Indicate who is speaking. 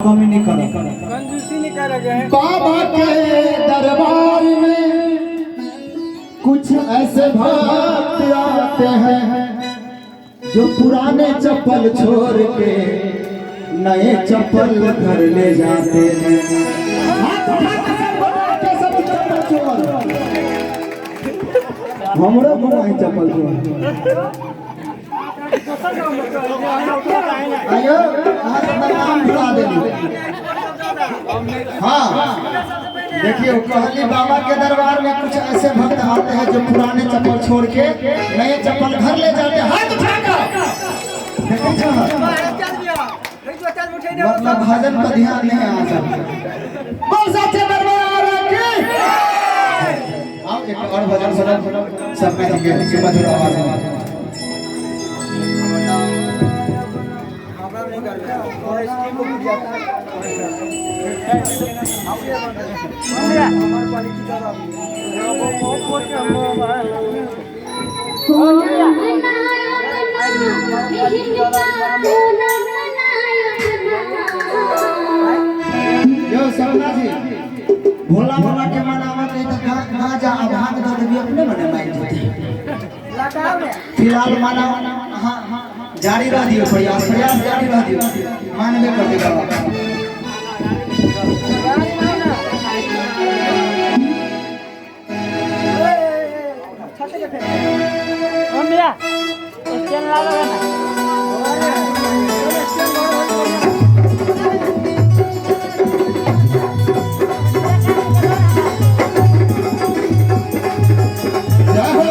Speaker 1: कमी नहीं करो।
Speaker 2: कंजूसी नहीं करेंगे।
Speaker 1: बाबा के दरबार में कुछ ऐसे भक्त आते हैं जो पुराने चप्पल छोड़ के नए चप्पल घर ले जाते हैं। हाथ उठा के सब बोलो के सब चप्पल चोर। हमरो घुमाई चप्पल चोर। आयो अहाँ सब नाम भुला देली। हाँ देखियो, कहली बाबा के दरबार में कुछ ऐसे भक्त आते हैं जो पुराने चप्पल छोड़ के नए चप्पल घर ले जाते हैं। हाथ उठाकर देखै छह, मतलब भजन पर ध्यान नहीं आ सब। बोल सच्चे दरबार की। आओ एक और भजन सुनो सब में के सुमधुर आवाज में। यो सपना जी, भोला बाबा के मनावत नहीं तो गांजा आ भांग दऽ देबी, अपने मने मानि जेतै। फिलहाल माना हाँ जारी रह दियो, प्रयास प्रयास जारी रह दियो, मानबे करते बाबा।
Speaker 2: भैया स्टैंड ला ना।
Speaker 1: जय हो।